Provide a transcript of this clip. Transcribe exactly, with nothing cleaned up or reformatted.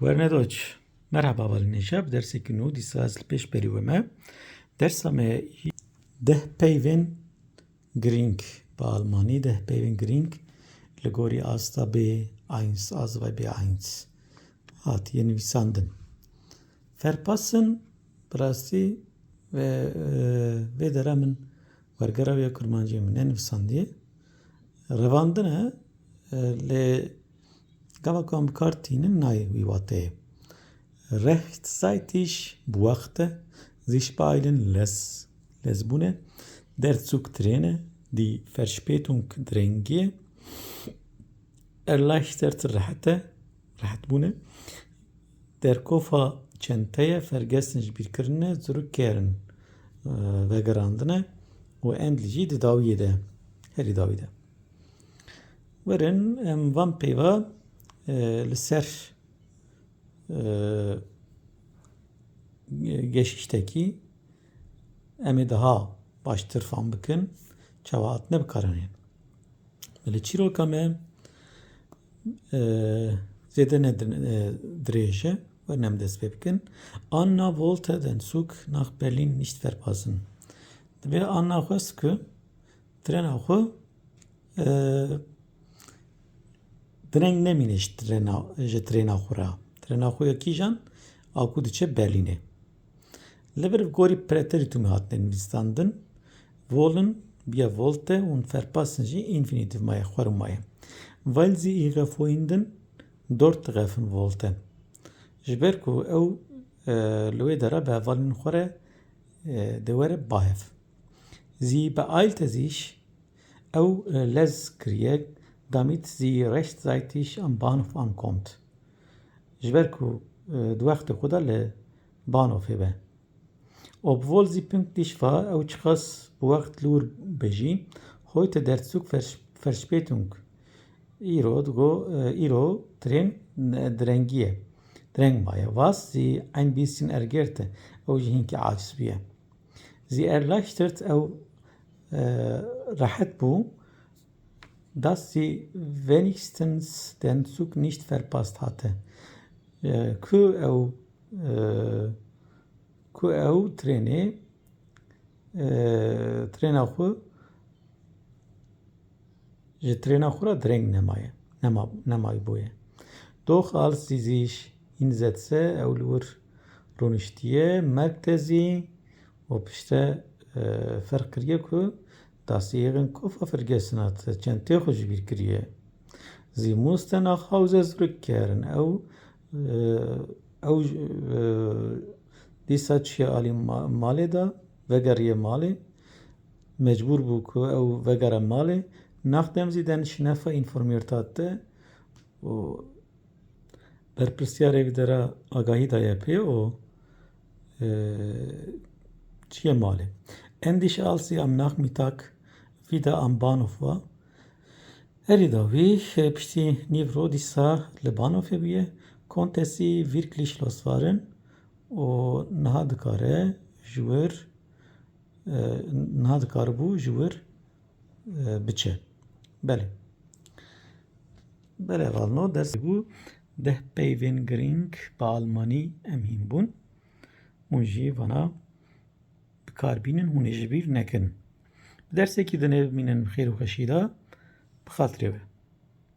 Werne Deutsch. Merhaba, balî nêja, bi dersekî nû dîsa ez li pêş berî we me. Dersa me yî deh peyvên girîng, bi almanî deh peyvên girîng li gorî asta B eins, A zwei B eins hatiye nivîsandin. Verpassen, bi rastî ve, e, vê dera min wergera wê ya kurmancî min nenivîsandiye. Revandin e, e, lê gava ku em bi kar tînin nayê wî wateyê. Rechtzeitig, bi wext e, sich beeilen, lez, lezbûn e, der Zug drêne, die Verspätung drêngiye, erleichtert, rehet e, rehetbûn e, der Koffer çenteye, vergessen, ji bîr kirine, zurückkehren, e, vegerandine, û endlî jî di dawiyê de, herî dawî de. Werin em van peyva, e, li ser, e, ge-, geşîştekî em ê daha baştir fam bikin, çawa hatine bikaranîn. Li çîroka me, e, zêde ne dir-, e, dirêj e, werin em dest pê bikin. Anna wollte den Zug nach Berlin nicht verpassen. Divê Anna xwest ku trena xwe, e, direng nemîne ji trena, ji trêna xwe re. Trena xwe ya kîjan? A ku diçe Berlînê. Li vir gorî Präteritumê hatine nivîsandin. Wollen, biya wollte û verpassen jî înfînîtîf maye, xwerin maye. Weil sie ihre Freundin dort treffen wollte. Ji ber ku ew, e, li wê dera bi hevalên xwe re, e, dê were bahev. Sie beeilte sich, ew, e, lez kiriye, damit sie rechtzeitig am Bahnhof ankommt. Ji ber ku, e, di wextê xwe de li Bahnhofê be. Obwohl sie pünktlich war, ew çiqas bi wext li wir be jî, heute der Zug vers-, Verspätung. Îro digo, e, îro trên, e, direngî ye. Direng maye. Was sie ein bisschen ärgerte, ew jî hinkî aciz bûye. Sie erleichtert, ew, e, rehet bû, dass sie wenigstens den Zug nicht verpasst hatte. E, ku ew, e, ku ew trênê, e, trêna xwe ji trêna xwe re direng nemaye, nema, nemayî bûye. Doch als sie sich hinsetzte, ew li wir rûniştiye, merkte sie, û piştre, e, ferq kiriye ku, dass sie ihren Koffer vergessen hat, çentê xwe ji bîr kiriye. Sie musste nach Hause zurückkehren, ew, e, ew, e, dîsa çûye alî ma-, malê de, vegeriye malê. Mecbûr bû ku ew vegere malê. Nachdem sie den Schneffer informiert hatte, û berpirsyarê wî dera agahî daye pê û, e, çûye malê. Endişe als sie am Nachmittag wieder am Bahnhof war. Herî dawî, e, piştî nîvro dîsa li Bahnhofê bûye, konnte sie wirklich losfahren û niha dikare ji wir, e, niha dikaribû ji wir, e, biçe. Belê. Belê, valno ders bû deh peyvên girîng bi almanî em hîn bûn. Hûn jî vana bi kar bînin, hûn ê ji bîr nekin. Bi dersekî dinê bimînin bi xêr û xweşî de, bi xatirê we.